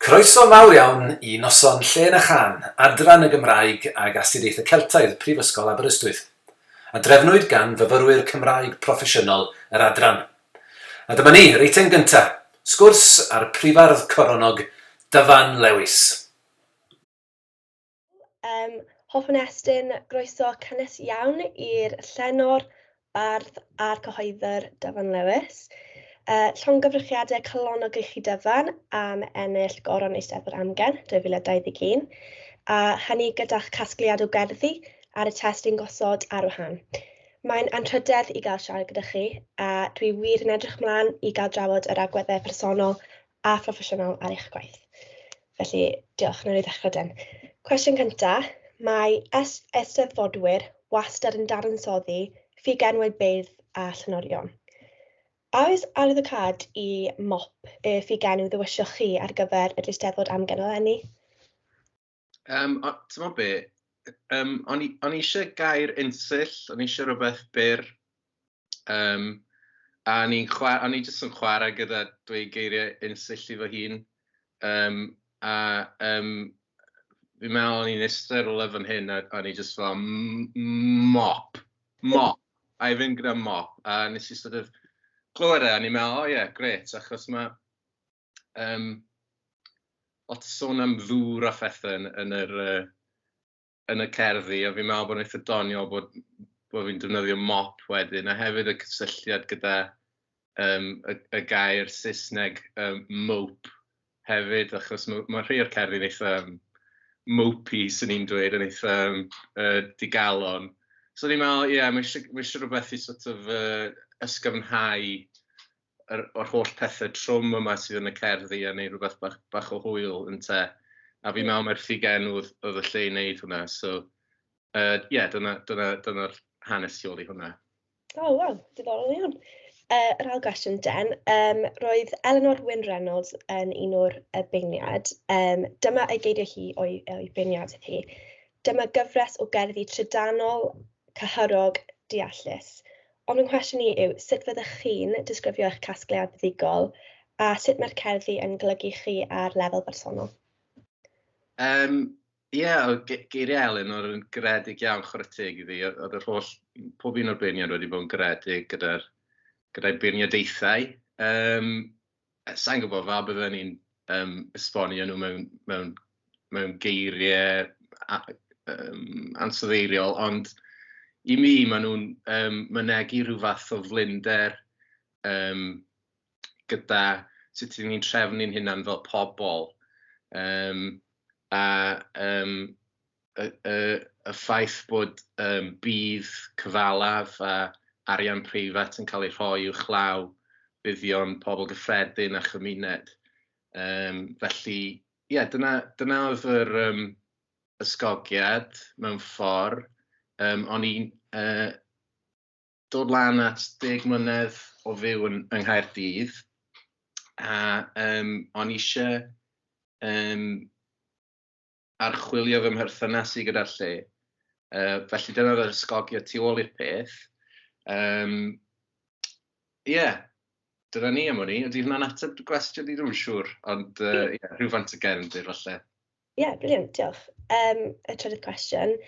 Croeso mawr iawn i noson Llên a Chân, Adran y Gymraeg ag Astudiaethau Celtaidd Prifysgol Aberystwyth, a drefnwyd gan fyfyrwyr Cymraeg proffesiynol yr adran. A dyma ni, yr eitem gynta', sgwrs â'r Prifardd Coronog, Dyfan Lewis. Yym, hoffwn estyn groeso cynnes iawn i'r llenor, bardd a'r cyhoeddwr Dyfan Lewis. Llongyfarchiadau calonnog i chi Dyfan am ennill Goron Eisteddfod Amgen 2021, a hynny gyda'ch casgliad o gerddi ar y testun gosod ar wahân. Mae'n anrhydedd i gael siarad gyda chi, a dwi wir yn edrych ymlaen i gael drafod yr agweddau personol a phroffesiynol ar eich gwaith. Felly, diolch, wnawn ni ddechrau den. Cwestiwn cynta, mae eisteddfodwyr wastad yn dadansoddi ffugenwau beirdd a llenorion. A oes arwyddocâd i mop y ffugenw ddewisioch chi ar gyfer yr Eisteddfod Amgen eleni? Um, Ti'n be, um, o'n i eisiau gair unsill, o'n i eisiau rhywbeth byr. Um, a o'n i'n o'n i jyst yn chwarae gyda dweud geiriau unsill i fy hun. Um, a um, fi'n meddwl o'n i'n eistedd rhywle fan hyn a o'n i jyst fel mop, mop. A i fynd gyda mop. A nes i sort of clywed e a o'n i'n meddwl, o oh, ie, yeah, grêt, achos mae um, lot o sôn am ddŵr a phethau yn, yn yr, uh, yn y cerddi, a fi'n meddwl bod yn eitha doniol bod, bod fi'n defnyddio mop wedyn, a hefyd y cysylltiad gyda um, y, y gair Saesneg um, mope hefyd, achos mae, mae rhai o'r cerddi'n eitha um, mopey, sy'n ni'n dweud, yn eitha um, digalon. So ni'n meddwl, ie, yeah, mae eisiau, mae eisiau rhywbeth i sort of uh, ysgyfnhau yr, o'r holl pethau trwm yma sydd yn y cerddi a neud rhywbeth bach, bach o hwyl ynte. A fi'n meddwl mai'r ffugenw oedd, oedd y lle i wneud hwnna. So, ie, uh, yeah, dyna, dyna, dyna'r hanes tu ôl i hwnna. O, oh, waw, diddorol iawn. Yr ail gwestiwn, Den. Um, roedd Eleanor Wyn Reynolds yn un o'r y beirniad. Um, dyma ei geiriau hi o'i, o'i beirniad hi. Dyma gyfres o gerddi trydanol, cyhyrog, deallus. Ond fy nghwestiwn i yw, sut fyddech chi'n disgrifio eich casgliad buddugol, a sut mae'r cerddi yn golygu chi ar lefel bersonol? Um, Ie, yeah, geiriau Elin oedd yn garedig iawn, chwarae teg iddi. Oedd yr holl, pob un o'r beirniaid wedi bod yn garedig gyda'r gyda'i beirniadaethau. Um, Sa i'n gwybod fel bydden ni'n um, esbonio nhw mewn, mewn, mewn geiriau a, um, ansoddeiriol, ond i mi maen nhw'n um, mynegi rhyw fath o flinder um, gyda sut ydyn ni'n trefnu'n hunan fel pobl. Um, a um, y y y ffaith bod yym budd cyfalaf a arian preifat yn cael ei rhoi uwchlaw buddion pobl gyffredin a chymuned. Yym felly ie, dyna dyna oedd yr yym ysgogiad mewn ffordd. Yym o'n i'n yy dod lan at 10 mlynedd o fyw yn yng Nghaerdydd a yym o'n i isie yym archwilio fy mherthynas i gyda'r lle. Felly dyna oedd yr ysgogiad tu ôl i'r peth. Yym, ie, dyna ni am wn i. Ydy hwnna'n ateb dy gwestiwn di? Dwi'm yn siŵr, ond uh, yeah, rhywfaint o gefndir falle. Ie, yeah, brilliant, diolch. Um, y trydydd cwestiwn.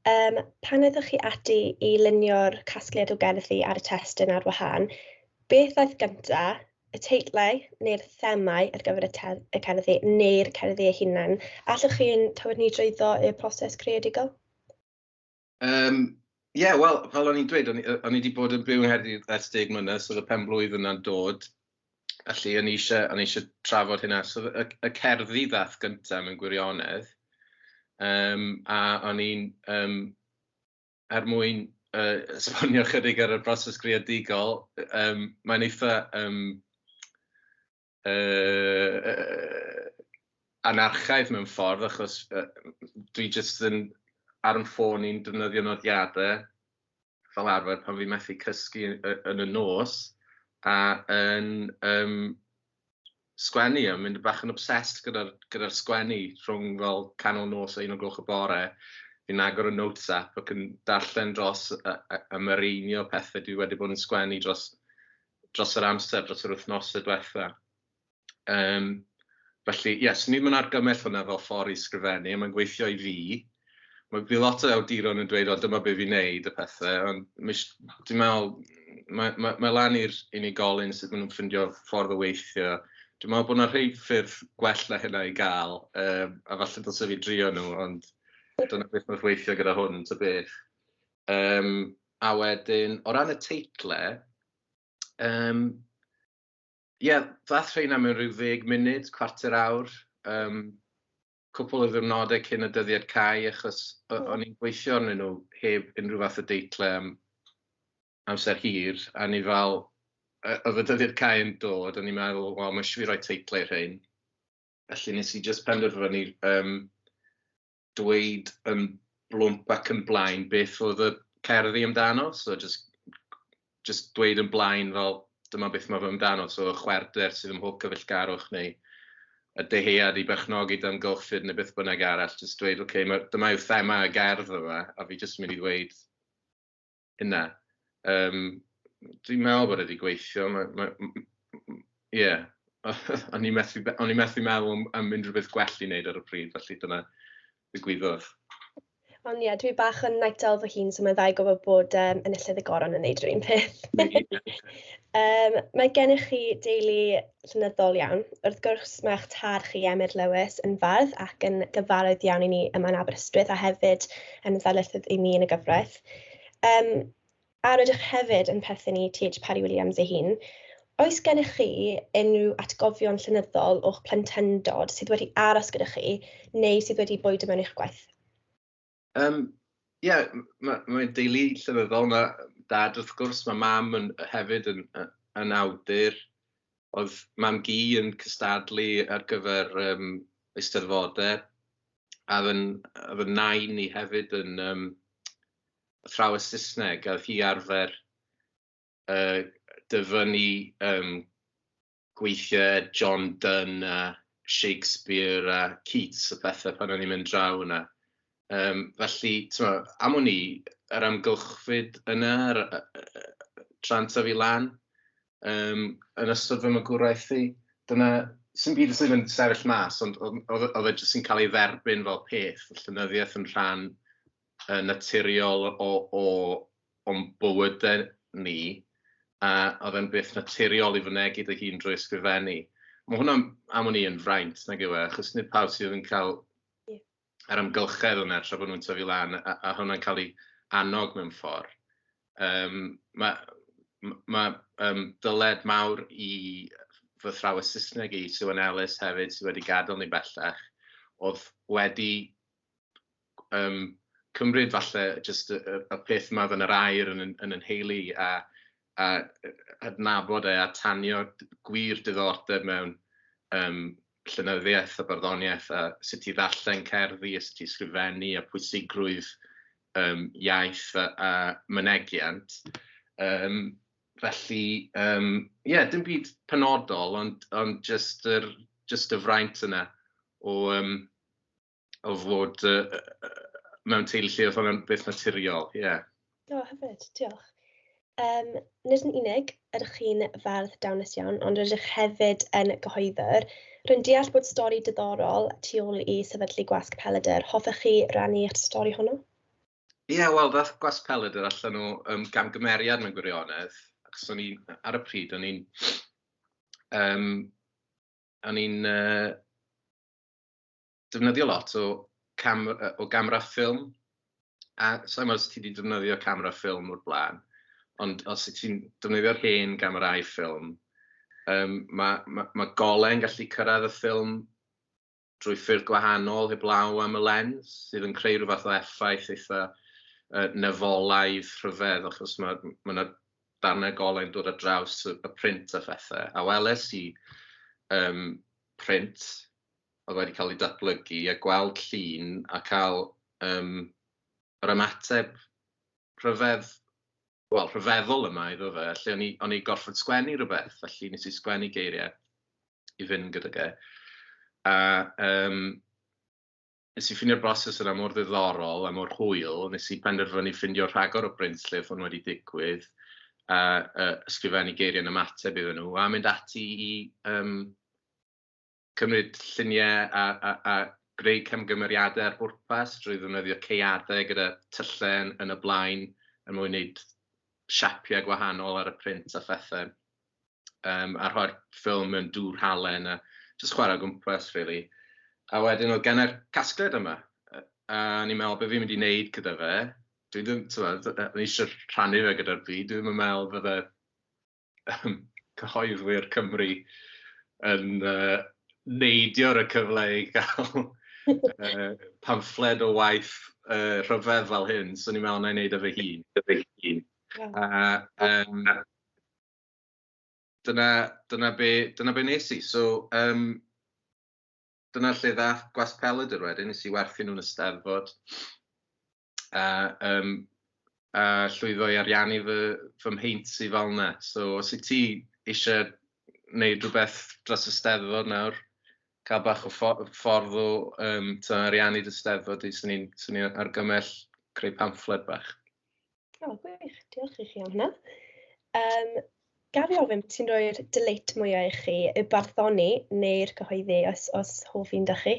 Um, pan oeddech chi ati i lunio'r casgliad o gerddi ar y testun ar wahân, beth ddaeth gyntaf, y teitlau neu'r themâu ar gyfer y y cerddi neu'r cerddi eu hunain? Allwch chi'n tywed ni drwyddo y proses creadigol? Yym, ie, wel, fel o'n i'n dweud, o'n i o'n i 'di bod yn byw yng Nghaerdydd ers 10 mlynedd, so oedd y pen-blwydd yna'n dod. Felly o'n i eisiau o'n i eisiau trafod hynna. So y y cerddi ddaeth gyntaf mewn gwirionedd. Yym, a o'n i'n yym er mwyn yy esbonio chydig ar y broses greadigol, yym mae'n eitha yym yy anarchaidd mewn ffordd, achos yy dwi jyst yn ar 'y ffôn i'n defnyddio nodiadau fel arfer pan fi methu cysgu yn y nos, a yn yym sgwennu a mynd bach yn obsessed gyda'r gyda sgwennu rhwng fel canol nos a 1 o'r gloch y bore. Fi'n agor y notes app ac yn darllen dros a, a, a mireinio pethau dwi wedi bod yn sgwennu dros, dros yr amser, dros yr wythnosau diwetha. Um, Felly, ie, yes, swn i'm yn argymell hwnna fel ffordd i sgrifennu, mae'n gweithio i fi. Mae fi lot o awduron yn dweud, o, dyma be fi'n neud, y pethau, ond dwi'n meddwl, mae, mae, mae lan i'r unigolyn sut maen nhw'n ffindio ffordd o weithio. Dwi'n meddwl bod yna rhai ffyrdd gwell na hynna i gael, um, a falle dylse fi drio nhw, ond dyna beth mae'n weithio gyda hwn, ta beth. Um, a wedyn, o ran y teitle, um, Ie, ddaeth rheina mewn rhyw ddeg munud, cwarter awr. Um, cwpl o ddiwrnodau cyn y dyddiad cau, achos o'n i'n gweithio arnyn nhw heb unrhyw fath o deitle am amser hir, a ni fel, oedd y dyddiad cau yn dod, o'n i'n meddwl, wel, mae eisiau fi roi teitle i'r rhain. Felly nes i jyst penderfynu um, dweud yn blwmp ac yn blaen beth oedd y cerddi amdano. So just, just dweud yn blaen fel dyma beth mae fe amdano. So y chwerder sydd ym mhob cyfeillgarwch neu y dyhead i berchnogi dy amgylchfyd neu beth bynnag arall. Just dweud, oce, okay, dyma yw thema y gerdd yma, a fi jyst yn mynd i ddweud hynna. Um, dwi'n meddwl bod e wedi gweithio. Ie. Yeah. O'n i'n methu, o'n i'n methu meddwl am, am unrhyw beth gwell i wneud ar y pryd, felly dyna ddigwyddodd. Ond ie, yeah, dwi bach yn night owl fy hun, so mae'n dda i gwybod bod um, enillydd y goron yn neud yr un peth. um, mae gennych chi deulu llenyddol iawn. Wrth gwrs, mae'ch tad chi, Emyr Lewis, yn fardd ac yn gyfarwydd iawn i ni yma yn Aberystwyth a hefyd yn ddarlithydd i mi yn y gyfraith. Um, a rydych hefyd yn perthyn i T.H. Parry Williams ei hun. Oes gennych chi unrhyw atgofion llenyddol o'ch plentyndod sydd wedi aros gyda chi neu sydd wedi bwydo mewn i'ch gwaith? Um, Ie, yeah, mae ma deulu llenyddol, mae dad wrth gwrs, mae mam yn, hefyd yn, yn awdur. Oedd mam gi yn cystadlu ar gyfer um, eisteddfodau, a oedd yn, oedd yn nain i hefyd yn um, athrawes Saesneg, a oedd hi arfer uh, dyfynnu um, gweithiau John Donne a Shakespeare a Keats a pethau pan o'n i'n mynd draw yna. Um, felly, t'mo, am wn i, yr amgylchfyd yna, yr, tra'n tyfu lan, um, yn ystod fy magwraeth i, dyna, sy'n byd sydd yn sefyll mas, ond oedd e jyst yn cael ei dderbyn fel peth, y llenyddiaeth yn rhan uh, naturiol o, o, o'n bywydau ni, a oedd e'n beth naturiol i fynegi dy hun drwy ysgrifennu. Mae hwnna am wn i yn fraint, nag yw e, achos nid pawb sydd yn cael yeah. yr amgylchedd yna tra bod nhw'n tyfu lan, a, a hwnna'n cael ei annog mewn ffordd. Um, mae ma, um, dyled mawr i fy thrawes Saesneg i, Siwan Ellis hefyd, sydd wedi gadael ni bellach, oedd wedi um, cymryd falle jyst y, y, y peth yma yn yr air yn, yn, yn yn heili a, a adnabod e a tanio gwir diddordeb mewn um, llenyddiaeth a barddoniaeth a sut i ddarllen cerddi a sut i sgrifennu a pwysigrwydd um, iaith a, a mynegiant. Um, felly, um, yeah, dim byd penodol, ond, ond just, yr, just y fraint yna o, um, o fod uh, mewn teulu lle oedd hwnna'n beth naturiol, ie. Yeah. O, hyfryd, diolch. Um, nid yn unig ydych chi'n fardd dawnus iawn, ond rydych hefyd yn gyhoeddwr. Rwy'n deall bod stori diddorol tu ôl i sefydlu Gwasg Pelydr. Hoffech chi rannu eich stori honno? Ie, yeah, wel, ddath Gwasg Pelydr allan o um, gamgymeriad mewn gwirionedd. Achos o'n i, ar y pryd, o'n i'n... Um, o'n i'n uh, defnyddio lot o, cam, o gamera ffilm. A sa'n meddwl os ti wedi defnyddio camera ffilm o'r blaen, ond os ti'n defnyddio'r hen gamerau ffilm, um, mae ma, ma gole'n gallu cyrraedd y ffilm drwy ffyrdd gwahanol heblaw am y lens, sydd yn creu rhyw fath o effaith eitha uh, nefolaidd rhyfedd, achos mae ma yna darnau golau'n dod ar draws y, y print a phethau. A weles i um, print oedd wedi cael ei datblygu a gweld llun a cael um, yr ymateb rhyfedd, wel, rhyfeddol yma iddo fe, lle o'n i, o'n i gorfod sgwennu rhywbeth, felly nes i sgwennu geiriau i fynd gyda ge. A um, nes i ffeindio'r broses yna mor ddiddorol a mor hwyl, nes i penderfynu ffindio rhagor o brint lle oedd hwn wedi digwydd, a uh, ysgrifennu geiriau yn ymateb iddyn nhw, a mynd ati i um, cymryd lluniau a greu camgymeriadau ar bwrpas drwy ddefnyddio caeadau gyda tyllau yn y blaen er mwyn wneud siapiau gwahanol ar y print a phethau. A rhoi'r ffilm mewn dŵr halen a jyst chwarae o gwmpas, really. A wedyn oedd gennau'r casgliad yma. A o'n i'n meddwl, be fi'n mynd i wneud gyda fe? Dwi ddim, t'mod, o'n i eisiau rhannu fe gyda'r byd. Dwi ddim yn meddwl bydde cyhoeddwyr Cymru yn neidio ar y cyfle i gael pamffled o waith rhyfedd fel hyn. So o'n i'n meddwl, na i wneud e fy hun. Fy hun. A dyna be nes i. So dyna lle ddath Gwasg Pelydr wedyn. Nes i werthu nhw'n y Steddfod. A llwyddo i ariannu fy mheint i fel yna. So os wyt ti eisiau gwneud rhywbeth dros y Steddfod nawr, cael bach o ffordd o ariannu dy Steddfod i, 'swn i'n argymell creu pamffled bach. O, gwych. Diolch i chi am hynna. Gaf i ofyn, ti'n rhoi'r delight mwyaf i chi, y barddoni neu'r cyhoeddi, os hoff un da chi?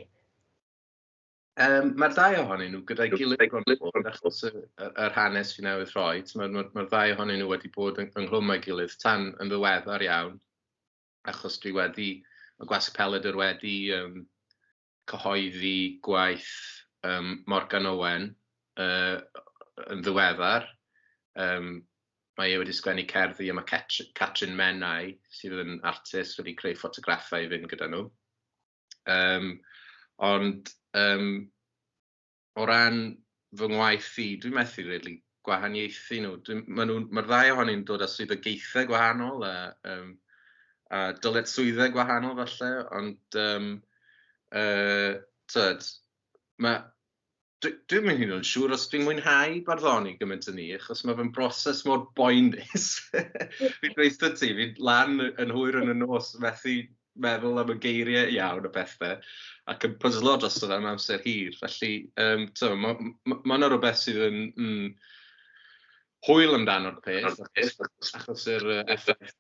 Mae'r ddau ohonyn nhw gyda'i gilydd bron o fod, achos yr hanes fi newydd rhoi. Mae'r ddau ohonyn nhw wedi bod ynghlwm â'i gilydd tan yn ddiweddar iawn, achos mae Gwasg Pelydr wedi cyhoeddi gwaith Morgan Owen yn ddiweddar. Mae e wedi sgwennu cerddi am y Catrin Menai, sydd yn artist wedi creu ffotograffau i fynd gyda nhw. Ond o ran fy ngwaith i, dwi'n methu really gwahaniaethu nhw. Mae'r ddau ohonyn nhw'n dod â swyddogaethau gwahanol a dyletswyddau gwahanol falle, ond tyd, dwi'n mynd hyd yn siŵr os dwi'n mwynhau barddoni gymaint â ni, achos mae fe'n broses mor boenus. Fi'n gweithio ti, fi'n lan yn hwyr yn y nos, methu meddwl am y geiriau iawn o bethau, ac yn pyslo dros fe am amser hir. Felly, mae ma yna rhywbeth sydd yn hwyl amdano'r peth, achos yr effaith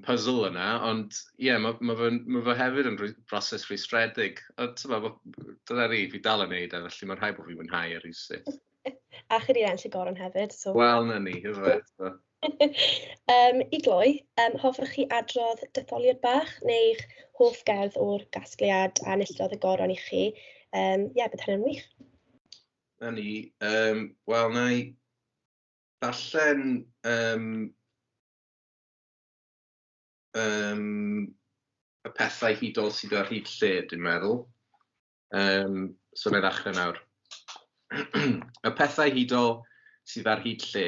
puzzle yna, ond ie, yeah, ma fe hefyd yn broses rhwystredig. Ond dyna ni, fi dal yn neud e, felly mae'n rhaid bod fi'n mwynhau e rhywsut. A chi wedi ennill y goron hefyd. So. Wel, na ni, ife. I gloi, hoffech chi adrodd detholiad bach neu'ch hoff gerdd o'r gasgliad a enillodd y goron i chi? Ie, yeah, bydd hynny'n wych. Na ni, wel, na i ddarllen y pethau hudol sydd ar hyd lle, dwi'n meddwl. So na i ddechrau nawr. Y pethau hudol sydd ar hyd lle.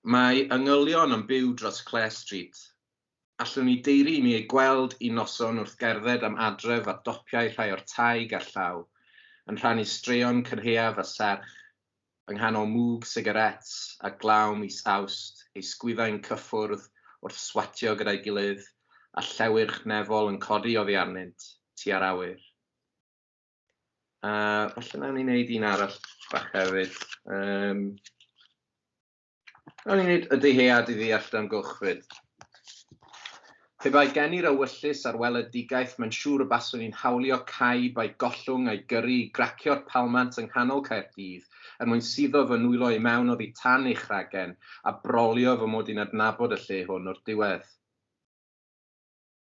Mae angylion yn byw dros Clare Street. Allwn ni daeru i mi eu gweld un noson wrth gerdded am adref ar dopiau rhai o'r tai gerllaw, yn rhannu straeon cynhaeaf a serch, yng nghanol mwg sigarets a glaw mis Awst, eu sgwyddau'n cyffwrdd wrth swatio gyda'i gilydd, a llewyrch nefol yn codi oddi arnynt tua'r awyr. A falle nawn ni wneud un arall bach hefyd. Nawn ni wneud y dyhead i ddeall dy amgylchfyd. Pe bai gen i'r ewyllys a'r weledigaeth, mae'n siŵr y baswn i'n hawlio caib a'i gollwng a'i gyrru i gracio'r palmant yng nghanol Caerdydd er mwyn suddo fy nwylo i mewn oddi tan ei chragen a brolio fy mod i'n adnabod y lle hwn o'r diwedd.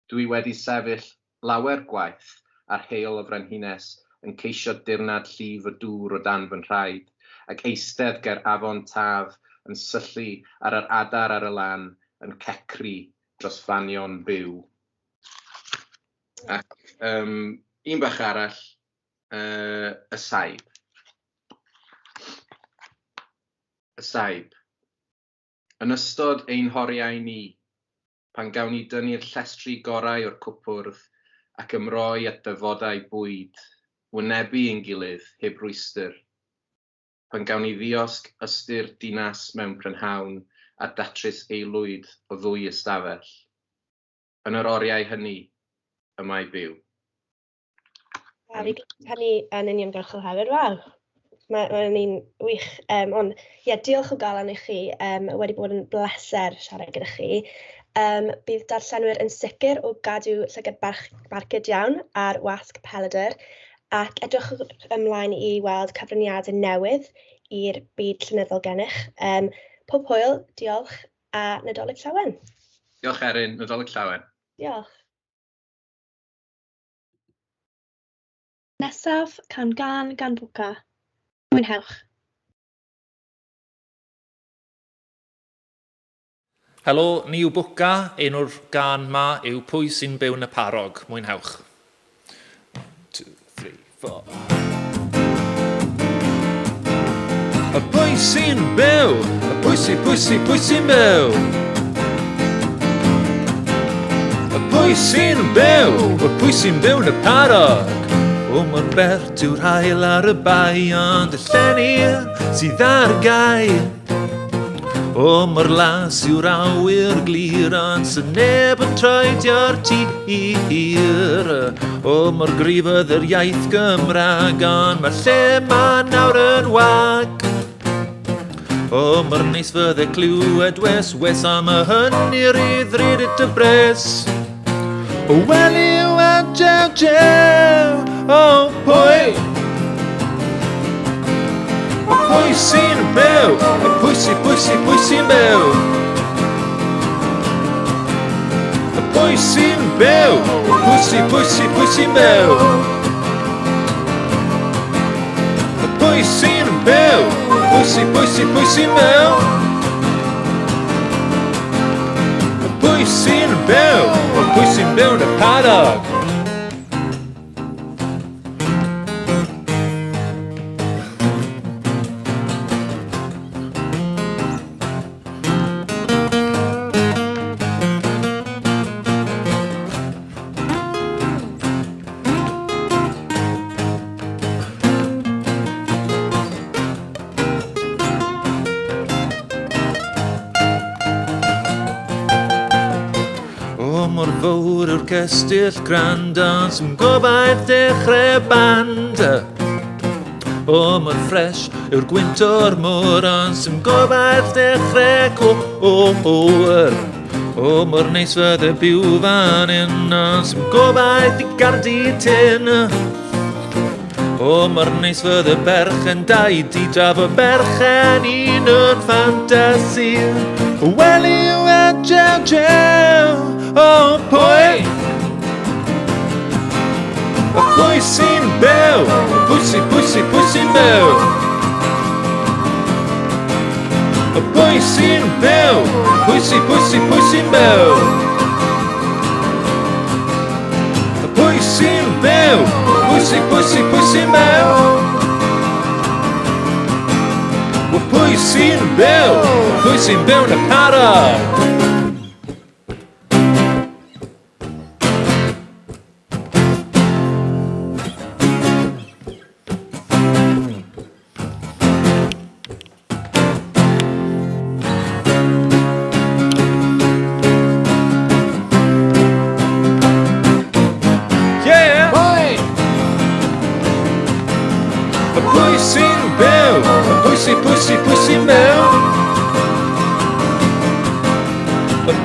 Dwi wedi sefyll lawer gwaith ar Heol y Frenhines yn ceisio dirnad llif y dŵr o dan fy nhraed ac eistedd ger afon Taf yn syllu ar yr adar ar y lan yn cecru dros fanion byw. Ac un bach arall, y saib. Y saib. Yn ystod ein horiau ni, pan gawn ni dynnu'r llestri gorau o'r cwpwrdd ac ymroi at ddefodau bwyd, wynebu ein gilydd heb rwystr. Pan gawn ni ddiosg ystyr dinas mewn prynhawn a datrys aelwyd o ddwy ystafell. Yn yr oriau hynny, y mae byw. Waw, fi hynny yn uniongyrchol hefyd, waw. Mae'n un wych. Ond ie, yeah, diolch o galon i chi. Wedi bod yn bleser siarad gyda chi. Bydd darllenwyr yn sicr o gadw llygad barcud iawn ar wasg Pelydr ac edrychwch ymlaen i weld cyfraniadau newydd i'r byd llenyddol gennych. Pob hwyl, diolch a Nadolig Llawen. Diolch Erin, Nadolig Llawen. Diolch. Nesaf, cawn gân gan Bwca. Mwynhewch. Helo, ni yw Bwca, enw'r gân 'ma yw Pwy sy'n byw'n y Parog. Mwynhewch. 1, 2, 3, 4. Y pwy sy'n byw? Y pwy sy, pwy sy, pwy sy'n byw? Y pwy sy'n byw? Y pwy sy'n byw'n y parog? O, mor bert yw'r haul ar y bae, ond y llenni sydd ar gau. O, mor las yw'r awyr glir, ond sy'n neb yn troedio'r tir. O, mor gryf oedd yr iaith Gymraeg, ond mae'r lle ma nawr yn wag. O, mor neis fydde clywed wes, wes am y hynny rydd ryd y bres. O, weli yw a jew, jew, o, pwy? Pwy sy'n byw? Pwy sy, pwy sy, pwy sy'n byw? Pwy sy'n byw? Pwy sy, pwy sy, pwy sy'n byw? Pwy sy'n byw? Pwy sy, pwy sy, pwy sy'n byw? Pwy sy'n byw? Pwy sy'n byw yn y padog? O, mor fawr yw'r cestyll crand, ond sy'n gobaith dechrau band. O, mor ffres yw'r gwynt o'r môr, ond sy'n gobaith dechrau côr. O, mor neis fydde byw fan hyn, ond sy'n gobaith i gardi tin. O, mor neis fydde berchen dau di draf y berchen un yn ffantasi. Wel yw e, jew, jew, o, pwy? Pwy sy'n byw? Pwy sy, pwy sy, pwy sy'n byw? Pwy sy'n byw? Pwy sy, pwy sy, pwy sy'n byw? Pwy sy'n byw? Pwy sy, pwy sy, pwy sy'n byw? Pwy sy'n byw? Pwy sy'n byw yn y parog? Yeah! Pwy? Pwy sy'n byw? Pwy sy, pwy sy, pwy sy'n byw?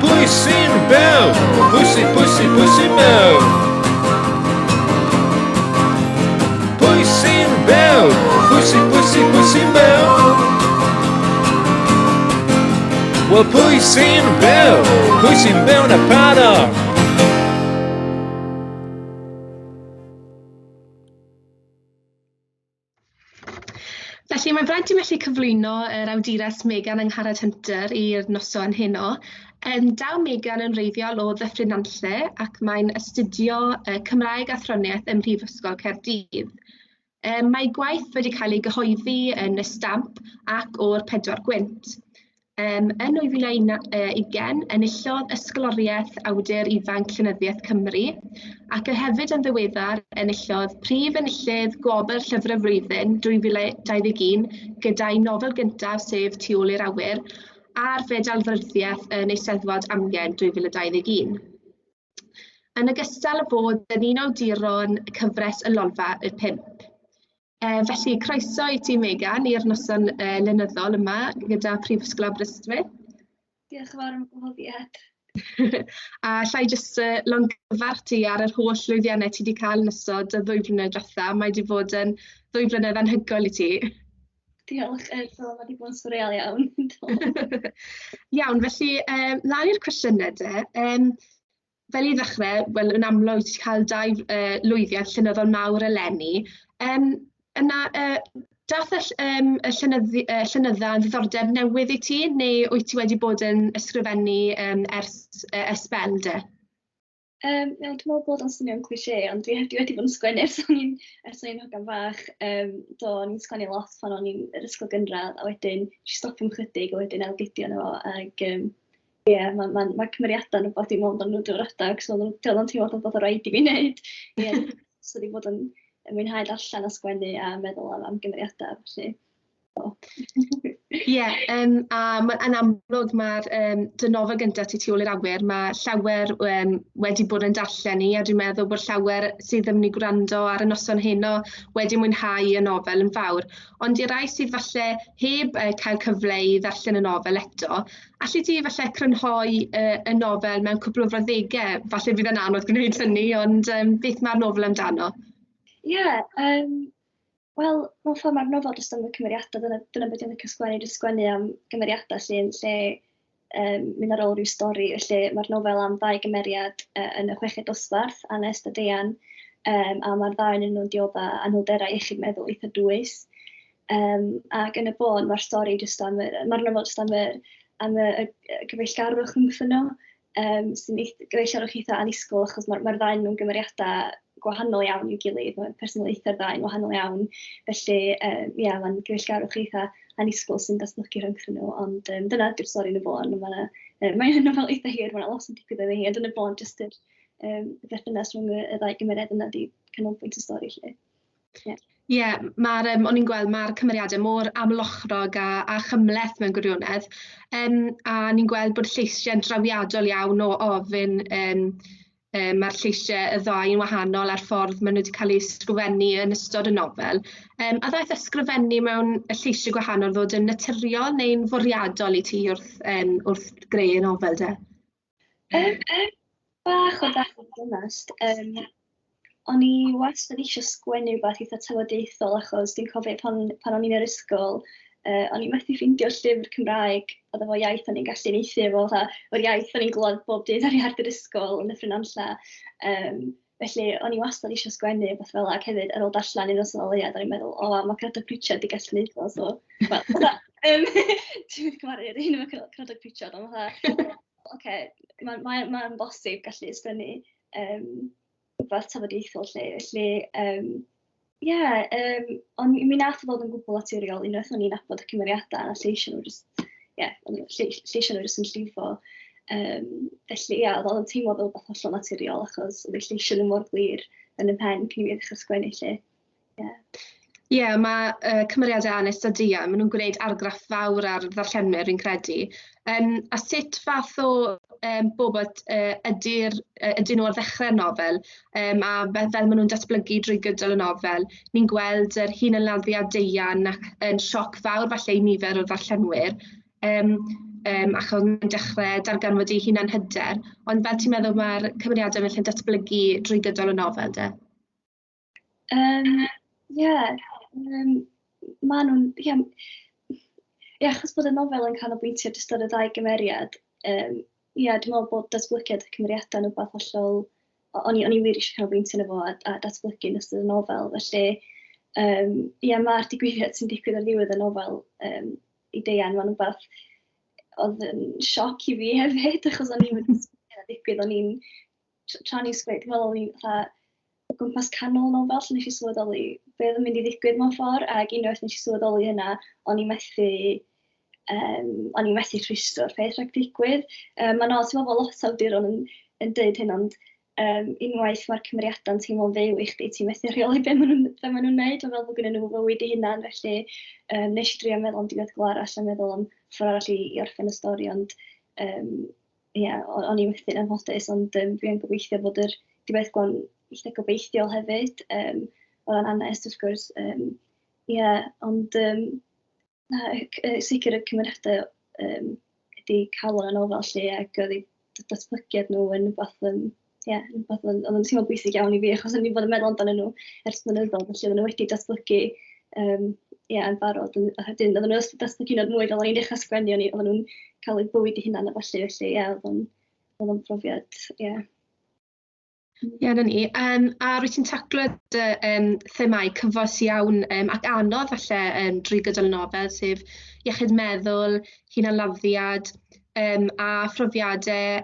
Pwy sy'n byw? Pwy sy, pwy sy, pwy sy'n byw? Pwy sy'n byw? Pwy sy, pwy sy, pwy sy'n byw? Wel, pwy sy'n byw? Pwy sy'n byw yn y paddock? Felly mae'n fraint i felly cyflwyno yr awdures Megan Angharad Hunter i'r noson heno. Daw Megan yn wreiddiol o Ddyffryn Nantlle ac mae'n astudio Cymraeg a Athroniaeth ym Mhrifysgol Caerdydd. Mae gwaith wedi cael ei gyhoeddi yn y Stamp ac o'r Pedwar Gwynt. Yn 2020, enillodd Ysgoloriaeth Awdur Ifanc Llenyddiaeth Cymru ac hefyd yn ddiweddar enillodd Prif Enillydd Gwobr Llyfr y Flwyddyn 2021 gyda'i nofel gyntaf sef Tu ôl i'r Awyr a'r Fedal Fyrddhiaeth yn Eisteddfod Amgen 2021. Yn ogystal â bod yn un o awduron cyfres y Lolfa y Pump. Felly, croeso i ti, Megan, i'r noson lenyddol yma gyda Prifysgol Aberystwyth. Diolch yn fawr am y gwahoddiad. A alla i jyst yy longyfarch ti ar yr holl lwyddiannau ti 'di cael yn ystod y ddwy flynedd diwetha'. Mae 'di fod yn ddwy flynedd anhygoel i ti. Diolch, yy do, ma' 'di bod yn swreal iawn. Do. Iawn, felly yy mlaen i'r cwestiynau de. Yym fel i ddechrau, wel yn amlwg ti 'di cael dau yy lwyddiant llenyddol mawr eleni. Yym yna yy dath y ll- yym y llenyddi- yy llenydda yn ddiddordeb newydd i ti, neu wyt ti wedi bod yn ysgrifennu yym ers yy ers sbel de? Yym ie, dwi'n meddwl bod o'n swnio'n cliché, ond dwi dwi wedi bod yn sgwennu ers o'n i'n ers o'n i'n hogan fach. Yym do, o'n i'n sgwennu lot pan o'n i'n yr ysgol gynradd, a wedyn wnes i stopio am chydig, a wedyn ailgydio yno fo, ac yym ie, ma' ma' ma' cymeriadau'n rywbeth dwi'n meddwl amdanyn nhw drwy'r adeg, so oedden nhw oedd o'n teimlo fatha bod o raid i fi wneud. Ie, so wedi bod yn yn mwynhau darllen a sgwennu a meddwl am am gymeriadau, felly. Ie, yym a ma' yn amlwg ma'r yym dy nofel gynta ti Tu ôl i'r awyr, ma' llawer yym wedi bod yn darllen hi, a dwi'n meddwl bod llawer sydd yn mynd i gwrando ar y noson heno wedi mwynhau y nofel yn fawr. Ond i'r rai sydd falle heb yy cael cyfle i ddarllen y nofel eto, alli di falle crynhoi y y nofel mewn cwpl o frawddegau? Falle bydd e'n anodd gwneud hynny, ond yym beth mae'r nofel amdano? Ie, yym wel, mewn ffordd mae'r nofel jyst am y cymeriadau, dyna dyna be dwi'n licio sgwennu, jyst sgwennu am gymeriadau 'lly yn lle yym mynd ar ôl ryw stori. Felly mae'r nofel am ddau gymeriad yy yn y chweched dosbarth, Anest a Deian, yym a mae'r ddau ohonyn nhw'n diodda' anhwylderau iechyd meddwl eitha dwys. Yym ac yn y bôn mae'r stori jyst am y... mae'r nofel jyst am y am y y cyfeillgarwch rhyngthyn nhw, yym sy'n eith- gyfeillgarwch eitha annisgwyl achos ma'r ma'r ddau ohonyn nhw'n gymeriadau gwahanol iawn i'w gilydd, mae personoliaethau'r ddau yn wahanol iawn. Felly yy ia, mae'n gyfeillgarwch eitha annisgwyl sy'n datblygu rhyngthyn nhw, ond yym dyna ydy'r stori yn y bôn. Ma' 'na yy mae'n nofel eitha hir, ma' 'na lot yn digwydd iddi hi, ond yn y bôn jyst yr yym y berthynas rhwng y y ddau gymeriad yna 'di canolbwynt y stori 'lly. Ie, yeah, mae'r um, o'n i'n gweld mae'r cymeriadau mor amlochrog a, a chymhleth mewn gwirionedd. Um, a ni'n gweld bod lleisiau'n drawiadol iawn o ofyn um, um, mae'r lleisiau y ddau yn wahanol a'r ffordd maen nhw wedi cael eu ysgrifennu yn ystod y nofel. Um, a ddaeth ysgrifennu mewn y lleisiau gwahanol ddod yn naturiol neu'n fwriadol i ti wrth, um, wrth greu y nofel de? Um, bach o ddau, i fod yn onest. Um, o'n i wastad eisiau sgwennu rhywbeth eitha tafodieithol achos dwi'n cofio pan, pan o'n i'n yr ysgol, uh, o'n i methu ffeindio llyfr Cymraeg oedd efo iaith o'n i'n gallu uniaethu efo, fatha, o'r iaith o'n i'n glywed bob dydd ar iard yr ysgol yn Nyffryn Nantlle. Um, felly o'n i wastad eisiau sgwennu rhywbeth fel ac hefyd ar ôl darllen Un Noson Ola Leuad o'n i'n meddwl, o, mae Caradog Prichard 'di gallu neud o, so, wel, fatha, um, ti'n mynd cymharu yr un efo Caradog Prichard, ond fatha, oce, mae'n mae, mae bosib gallu ysgrifennu um, rhywbeth tafodieithol 'lly. Felly, um, ie, yeah, um, ond mi nath o ddod yn gwbl naturiol unwaith o'n i'n nabod y cymeriadau a lleisio nhw jyst, ie, yeah, lleisio nhw jyst yn llifo. Um, felly, ie, yeah, oedd o'n teimlo fel rhywbeth hollol naturiol achos oedd eu lleisio nhw mor glir yn y pen cyn i fi ddechrau sgwennu 'lly. Ie, yeah, mae uh, cymeriadau Anest a Dia, maen nhw'n gwneud argraff fawr ar ddarllenwyr, fi'n credu. Um, a sut fath o um, bobl uh, ydy'r, uh, ydyn nhw ar ddechrau'r nofel, um, a fel, fel maen nhw'n datblygu drwy gydol y nofel, ni'n gweld yr hunanladdiad Deian ac yn sioc fawr falle i nifer o ddarllenwyr, um, um, achos mae'n dechrau darganfod ei hunan hyder. Ond fel ti'n meddwl mae'r cymeriadau felly'n datblygu drwy gydol y nofel, de? Yym ie yym maen nhw'n ie ie achos bod y nofel yn canolbwyntio jyst ar y ddau gymeriad yym ie dwi'n meddwl bod datblygiad y cymeriadau yn rywbeth hollol o'n i o'n i wir eisiau canolbwyntio arno fo a a datblygu yn ystod y nofel. Felly yym ie ma'r digwyddiad sy'n digwydd ar ddiwedd y nofel yym i Deian, mae'n rywbeth oedd yn sioc i fi hefyd achos o'n i'm yn disgwyl hynna ddigwydd. O'n i'n tra o'n i'n sgwennu, dwi'n meddwl o'n i'n fatha o gwmpas canol nofel lle wnes i sylweddoli be oedd yn mynd i ddigwydd mewn ffordd, ac unwaith wnes i sylweddoli hynna, o'n i'n methu, um, o'n i'n methu rhwystro'r peth rhag digwydd. Um, mae'n od, ti'n meddwl bod lot o awduron yn, yn deud hyn, ond um, unwaith mae'r cymeriadau'n teimlo'n fyw i chdi, ti'n methu rheoli be maen nhw'n be maen nhw'n neud, mae'n fel bod gennyn nhw fywyd eu hunan, felly um, nes i drio meddwl am diweddglo arall a meddwl am ffordd arall i, i orffen y stori, ond um, ie, o'n i methu'n anffodus, ond yym dwi yn gobeithio bod yr diweddglo'n eitha gobeithiol hefyd, yym o ran Anest wrth gwrs, yym ie, ond yym na, sicr y cymeriadau yym ydy calon y nofel 'lly, ac oedd hi... datblygiad nhw yn rhywbeth yn, ie, rhywbeth oedd yn teimlo bwysig iawn i fi, achos o'n i'n bod yn meddwl amdanyn nhw ers blynyddoedd, felly oedden nhw wedi datblygu um, ie, yn barod. A wedyn, oedden nhw'n datblygu yn mwy fel o'n i'n dechrau sgwennu, oedden nhw'n cael eu bywyd eu hunain a falle, felly ie, oedd o'n brofiad, ie. Ie, 'na ni. A rwyt ti'n taclo dy themâu cyfoes iawn ac anodd falle drwy gydol y nofel, sef iechyd meddwl, hunanladdiad a phrofiadau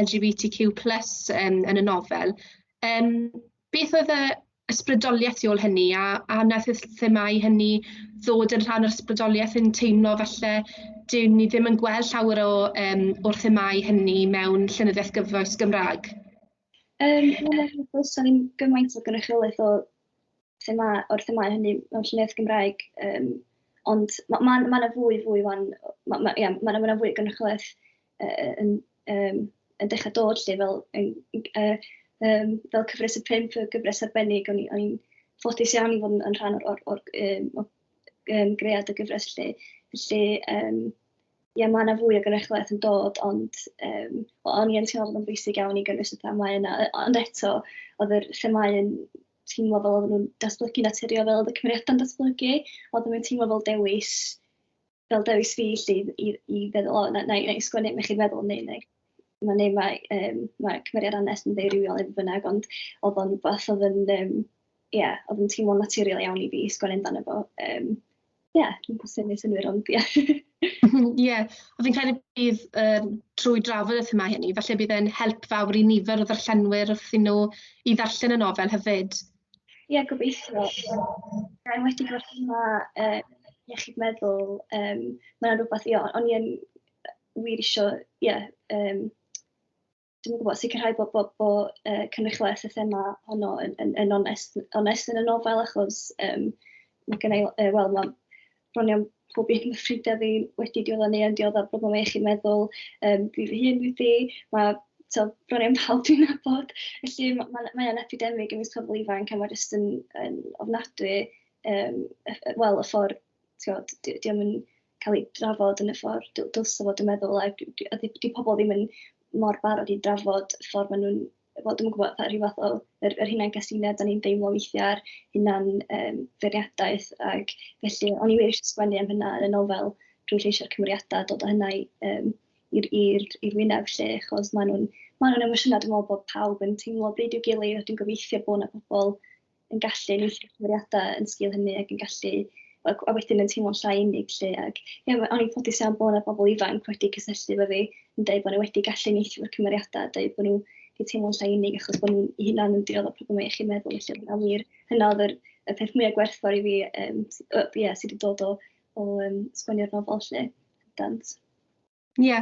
LGBTQ plus yn y nofel. Beth oedd y ysbrydoliaeth tu ôl hynny a, a wnaeth y themâu hynny ddod yn rhan o'r ysbrydoliaeth yn teimlo falle dyn ni ddim yn gweld llawer o, o'r themâu hynny mewn llenyddiaeth gyfoes Gymraeg? Wel, does 'na ddim gymaint o gynrychiolaeth o thema, o'r themâu hynny mewn llenyddiaeth Gymraeg, ond ma' ma' ma' 'na fwy fwy 'wan, ma' ma' ia, ma' 'na ma' 'na fwy o gynrychiolaeth yn yn dechrau dod 'lly, fel yn fel cyfres y pump, y gyfres arbennig, o'n i'n ffodus iawn i fod yn rhan o'r o'r o'r o gread y gyfres 'lly. Felly ie, mae yna fwy o gynrychiolaeth yn dod, ond um, o'n i yn teimlo bod yn bwysig iawn i gynnwys y themâu yna. Ond eto, oedd yr themâu yn teimlo fel oedden nhw'n datblygu naturiol, fel oedd y cymeriadau'n datblygu, oedd nhw'n teimlo fel dewis, fel dewis fi lle i, i feddwl, o, na, na, na i sgwennu am iechyd meddwl, neu, neu, mae, neu mae, um, mae cymeriad Anest yn ddeurywiol neu bynnag, ond oedd o'n rhywbeth oedd yn, um, yeah, oedd yn teimlo'n naturiol iawn i fi sgwennu amdano fo. Um, ie, dwi'n gwybod sy'n ei synnwyr, ond ie. Ie, a fi'n credu bydd trwy drafod y themâu hynny, falle bydd e'n help fawr i nifer o ddarllenwyr wrth i nhw i ddarllen y nofel hefyd. Ie, gobeithio. Yn enwedig efo'r thema iechyd meddwl, mae yna rhywbeth, ie, o'n i yn wir isio, ie, dwi'm yn gwybod, sicrhau bod, bod, bod cynrychiolaeth y thema honno yn, yn, yn onest, onest yn y nofel, achos mae gen i, wel, mae bron iawn pob un o ffrindiau fi wedi dioddef neu yn dioddef problemau iechyd meddwl, fi fy hun wedi, mae so, bron iawn pawb dwi'n nabod, felly mae ma, mae o'n epidemig ymysg pobl ifanc a mae jyst yn, yn ofnadwy, wel, y ffordd timod, 'di o'm yn cael ei drafod yn y ffordd dylse fo, dwi'n meddwl, a a 'di pobl ddim yn mor barod i drafod y ffordd maen nhw'n, wel, dwi'm yn gwybod, fatha rhyw fath o yr yr hunan gasineb dan ni'n deimlo weithiau, a'r hunan feirniadaeth, ac felly o'n i wir eisiau sgwennu am hynna yn y nofel drwy lleisiau'r cymeriadau, dod â hynna i yym i'r i'r i'r wyneb 'lly, achos maen nhw'n maen nhw'n emosiynau dwi'n meddwl bod pawb yn teimlo bryd i'w gilydd, a dwi'n gobeithio bod 'na pobl yn gallu ennill cymeriadau yn sgil hynny ac yn gallu a wedyn yn teimlo'n llai unig 'lly ac ie o'n i'n ffodus iawn bod 'na bobl ifanc wedi cysylltu efo fi yn deud bod nhw wedi gallu uniaethu efo'r cymeriadau a deud bod nhw wedi teimlo'n llai unig achos bod nhw'n eu hunain yn dioddef problemau iechyd meddwl felly oedd hynna wir hynna oedd yr y peth mwyaf gwerthfawr i fi yym ie sydd wedi dod o o yym sgwennu'r nofel 'lly bendant. Ie,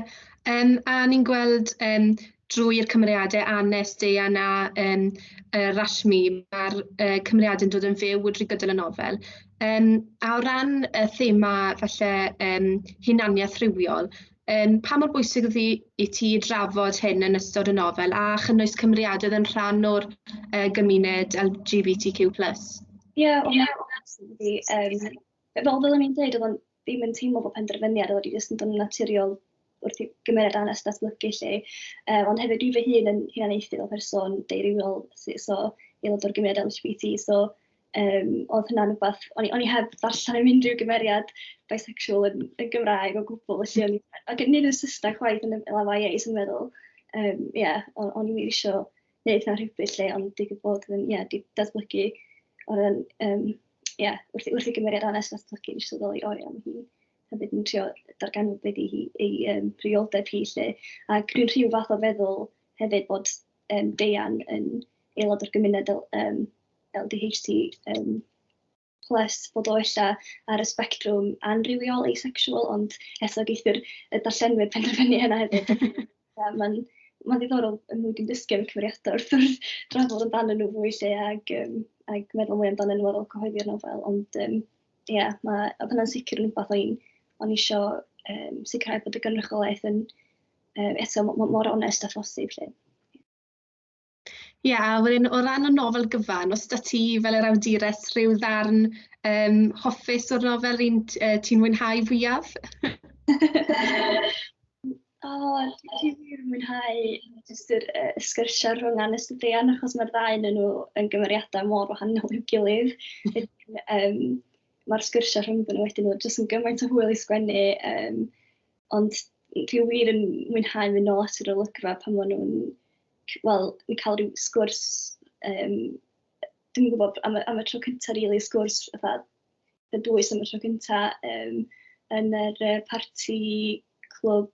yym a ni'n gweld drwy'r cymeriadau Anest, Deian a Rashmi, ma'r cymeriadau'n dod yn fyw drwy gydol y nofel. A o ran y thema falle hunaniaeth rhywiol, pa mor bwysig oedd hi i ti drafod hyn yn ystod y nofel a chynnwys cymeriadau yn rhan o'r gymuned LGBTQ plus? Ie, oedd hwnna'n bwysig i fi. Fel fel o'n i'n dweud, oedd o'n ddim yn teimlo fel penderfyniad, oedd o jyst yn dod yn naturiol wrth i gymeriad Anest datblygu 'lly. Ond hefyd dwi fy hun yn hunaniaethu fel person deurywiol, so aelod o'r gymuned LGBT, so oedd hynna'n rhywbeth, o'n i, o'n i heb ddarllen am unrhyw gymeriad bisexual yn, yn Gymraeg o gwbl, felly o'n i, ac nid yn Saesneg chwaith yn y lefel YA, so meddwl, ie, yeah, o'n i wir isio wneud hynna rhywbryd lle, ond digwydd bod yn, ie, di datblygu o ran, ie, wrth, wrth i gymeriad Anest datblygu, nes i sylweddoli, o ia, mae hi hefyd yn trio darganfod be 'di hi, ei rhywioldeb hi 'lly. Ac dwi'n rhyw fath o feddwl hefyd bod Deian yn aelod o'r gymuned LDHT plus, bod o ella ar y sbectrwm anrywiol, asexual, ond eto geith yr y darllenwyr penderfynu hynna hefyd. Mae'n ma ddiddorol y mwy dwi'n dysgu am y cymeriadau wrth wrth drafod amdanyn nhw fwy lle ac, ac meddwl mwy amdanyn nhw ar ôl cyhoeddi'r nofel, ond ie, yeah, mae, oedd hynna'n sicr yn rhywbeth o'n o'n isio sicrhau bod y gynrychiolaeth yn eto mor onest â phosib 'lly. Ie, a wedyn o ran y nofel gyfan, oes 'da ti fel yr awdures rhyw ddarn hoffus o'r nofel, un ti'n mwynhau fwyaf? O, dwi wir yn mwynhau jyst yr yy sgyrsiau rhwng Anest a Deian, achos mae'r ddau ohonyn nhw yn gymeriadau mor wahanol i'w gilydd. Wedyn yym ma'r sgyrsiau rhyngddyn nhw wedyn jyst yn gymaint o hwyl i sgwennu, yym ond dwi wir yn mwynhau mynd nôl at yr olygfa pan maen nhw'n wel, yn cael rhyw sgwrs, yym dwi'm yn gwybod, am y am y tro cynta rili, sgwrs fatha y dwys am y tro cynta yym yn yr yy parti clwb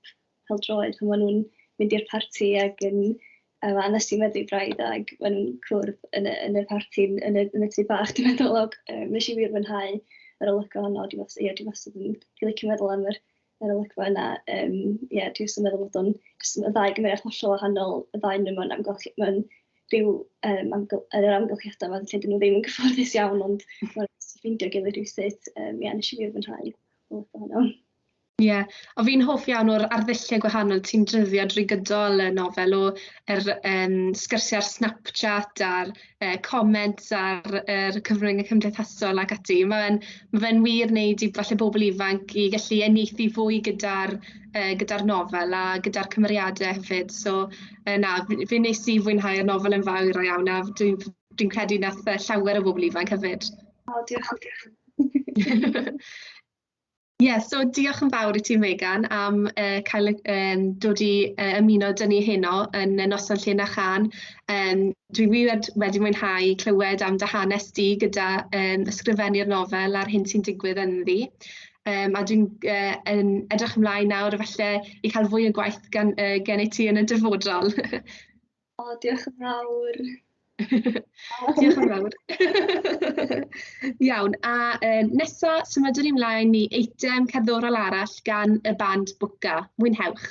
pêl-droed pan maen nhw'n mynd i'r parti ac yn a wnes i meddwi braidd ac maen nhw'n cwrdd yn y yn y parti yn y yn y tŷ bach dwi'n meddwl ac yy wnes i wir fwynhau yr olygfa honno. Dwi wast- ie dwi wastad yn dwi licio meddwl am yr yr olygfa yna. Yym ie dwi wastad yn meddwl bod o'n jyst y ddau gymeriad hollol wahanol, y ddau nhw mewn amgylch- mewn rhyw yym amgyl- yn yr amgylchiadau 'ma lle 'dyn nhw ddim yn gyfforddus iawn, ond maen nhw jyst 'di ffeindio gilydd rywsut. Yym ie wnes i wir fwynhau olygfa honno. Ie, a fi'n hoff iawn o'r arddulliau gwahanol ti'n defnyddio drwy gydol y nofel o yr yym sgyrsiau ar Snapchat a'r yy comments ar yr cyfryngau cymdeithasol ac ati. Ma' fe'n ma' fe'n wir wneud i falle bobl ifanc i gallu uniaethu fwy gyda'r yy gyda'r nofel a gyda'r cymeriadau hefyd. So yy na, fi fe wnes i fwynhau'r nofel yn fawr iawn a dwi'n dwi'n credu wnaeth yy llawer o bobl ifanc hefyd. O, diolch. Diolch. Ie, so diolch yn fawr i ti Megan am yy cael y yym dod i yy ymuno 'da ni heno yn y noson Llên a Chân. Yym dwi wir wedi mwynhau clywed am dy hanes di gyda yym ysgrifennu'r nofel a'r hyn sy'n digwydd ynddi. Yym a dwi'n yy yn edrych ymlaen nawr falle i cael fwy o gwaith gan yy gennyt ti yn y dyfodol. O, diolch yn fawr. Diolch yn fawr. Iawn, a uh, nesa symudwn ni mlaen i eitem cerddorol arall gan y band Bwca. Mwynhewch.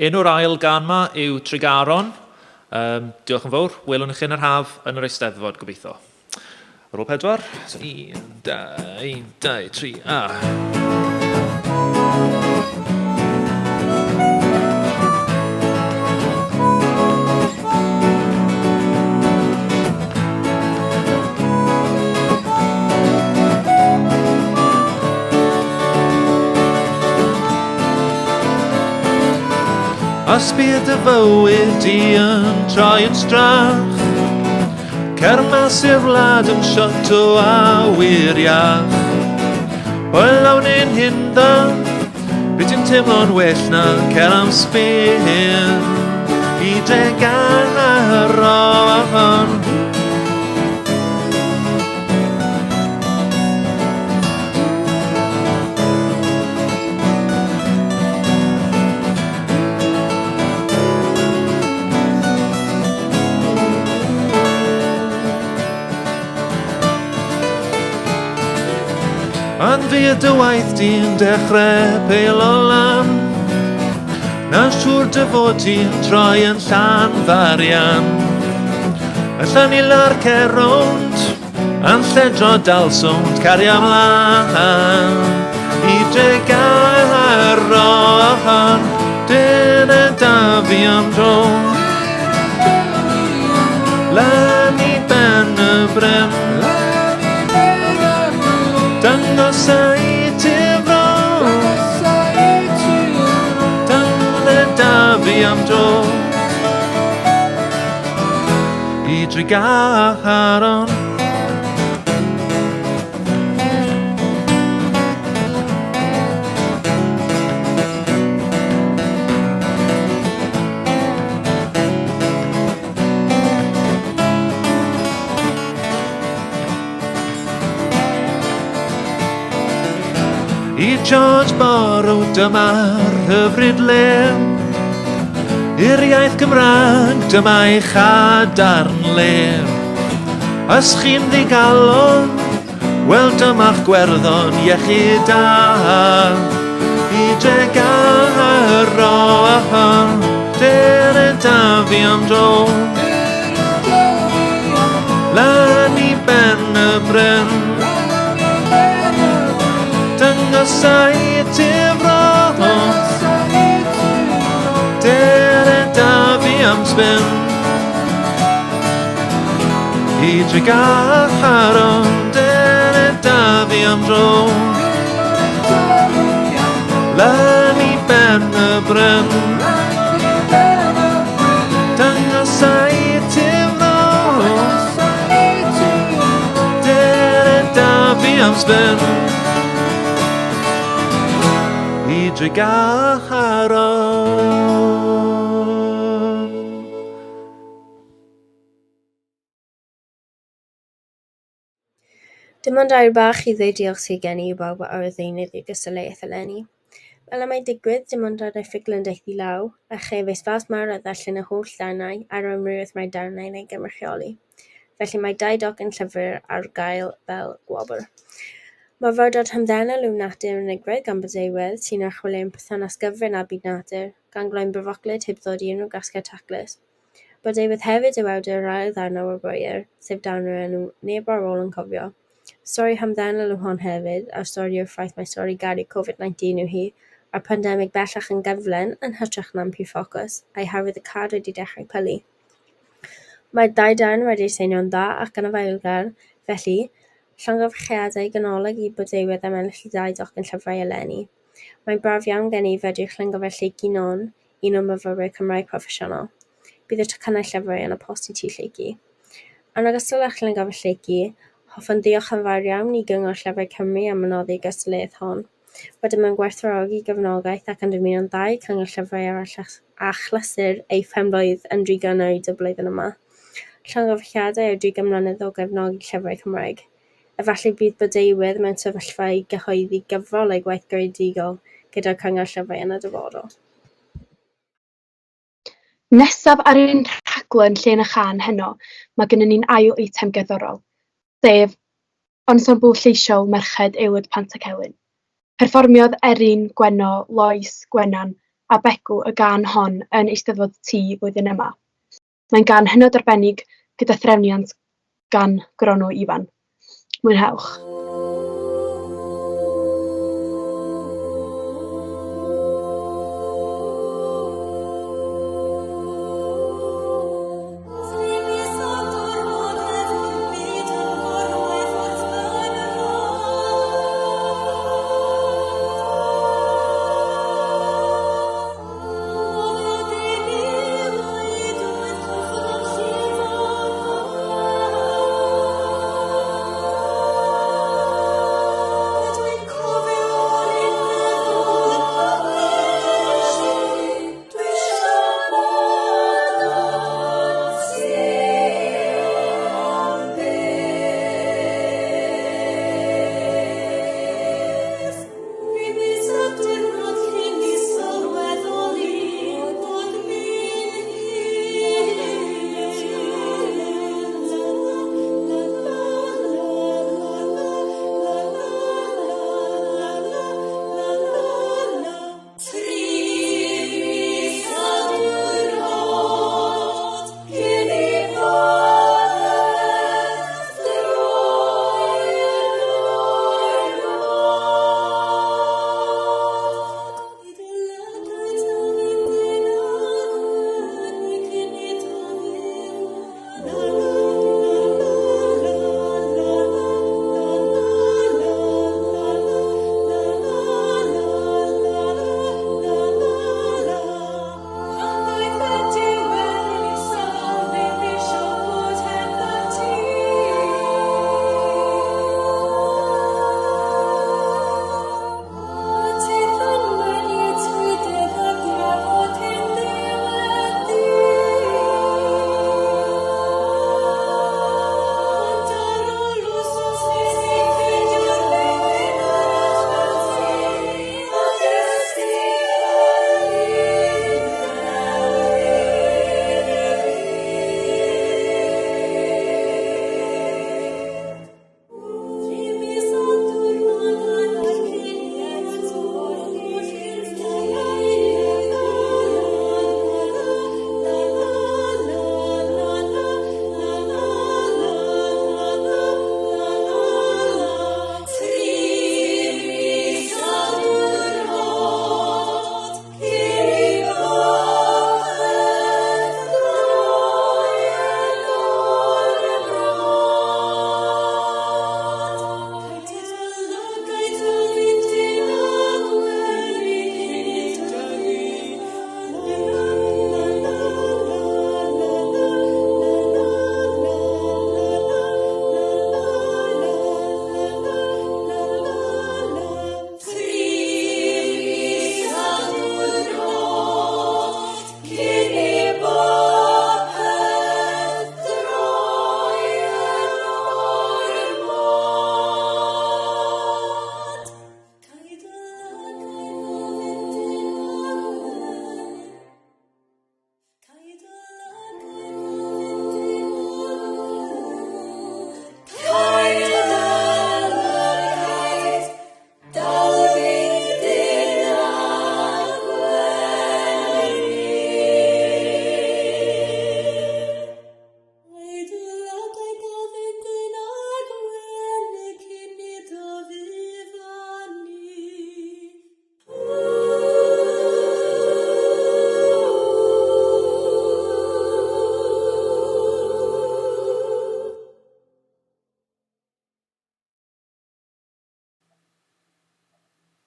Enw'r ail gân 'ma yw Tregaron. Yym, diolch yn fawr. Welwn ni chi yn yr haf yn yr Eisteddfod, gobeithio. Ar ôl pedwar. So, un, dau, un, dau, tri, a... Os bydd dy fywyd di yn troi yn strach, Cer mas i'r wlad am shot o awyr iach. Wel, lawn ein hyn dda, Be ti'n teimlo'n well na cer am sbin i Dregaron. Pan fydd dy waith di'n dechrau peilo lan, Na'n siŵr dy fod ti'n troi yn llan farian. Y llan i lar cer rownd, A'n lledro dal sownd, cario mlaen I Dregaron, dyna da fi am dro. Lan i ben y bryn, Dangos i ti fro, Dyna da fi am dro. I Dregaron. I George Borrow dyma'r hyfryd le. I'r iaith Gymraeg dyma ei chadarn le. Os chi'n ddigalon, wel dyma'ch gwerddon iechyd da. I Dregaron, dere da fi am dro. Lan i ben y bryn, Dangosai ti fro. Dere da fi am sbin I Dregaron, dere da fi am dro. Lan i ben y bryn, dangosai ti fro. Dere da fi am sbin i Dregaron. Dim ond air bach i ddweud diolch sydd gen i i bawb a oedd ddeunydd i'r gystadleuaeth eleni. Fel y mae'n digwydd, dim ond darnau ffuglen daeth i law, a chefais fas mawr ar ddarllen y holl ddarnau a'r amrywiaeth mae'r darnau'n ei gynrychioli. Felly mae dau docyn llyfr ar gael fel gwobr. Myfyrdod hamddenol yw Natur Unigrwydd gan Blodeuwedd, sy'n archwilio ein perthynas gyfrin â byd natur, gan gloi'n bryfoclyd heb ddod i unrhyw gasgliad taclus. Blodeuwedd hefyd yw awdur yr ail ddarn a wobrwyir, sef darn o'r enw Neb ar ôl yn cofio. Stori hamddenol yw hon hefyd, a'r stori yw'r ffaith mai stori garu Covid-19 yw hi, a'r pandemig bellach yn gyflin, yn hytrach na'n prif ffocws, a'i harwyddocâd wedi dechrau pylu. Mae'r ddau darn wedi eu seinio'n dda ac yn afaelgar, felly, llongyfarchiadau ganolog i Blodeuwedd am ennill y ddau docyn llyfrau eleni. Mae'n braf iawn gen i fedru llyngyfer Lleucu Non, un o'r myfyrwyr Cymraeg proffesiynol. Bydd y tocynnau llyfrau yn y post i ti, Lleucu. Yn ogystal â Llyngyfer Lleucu, hoffwn ddiolch yn fawr iawn i Gyngor Llyfrau Cymru am y noddi'r gystadleuaeth hon. Rydym yn gwerthfawrogi gefnogaeth ac yn dymuno'n dda i'r Cyngor Llyfrau ar achlysur ei phen-blwydd yn drigain oed y blwyddyn yma. Llongyfarchiadau ar drigain mlynedd o gefnogi llyfrau Cymraeg. Efallai bydd Blodeuwedd mewn sefyllfa i gyhoeddi gyfrol ei gwaith greadigol gyda'r Cyngor Llyfrau yn y dyfodol. Nesaf ar ein rhaglen Llên a Chân heno, mae gennym ni'n ail eitem gerddorol, sef Ensemble Lleisiol Merched Aelwyd Pantycelyn. Perfformiodd Erin, Gwenno, Lois, Gwenan a Begw y gân hon yn Eisteddfod T flwyddyn yma. Mae'n gân hynod arbennig gyda threfniant gan Gronw Ifan. Mwynhewch!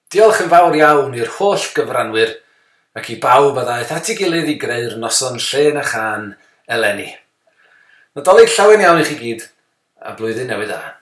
Diolch yn fawr iawn i'r holl gyfranwyr ac i bawb a ddaeth at ei gilydd i greu'r noson Llên a Chân eleni. Nadolig llawen iawn i chi gyd, a blwyddyn newydd dda.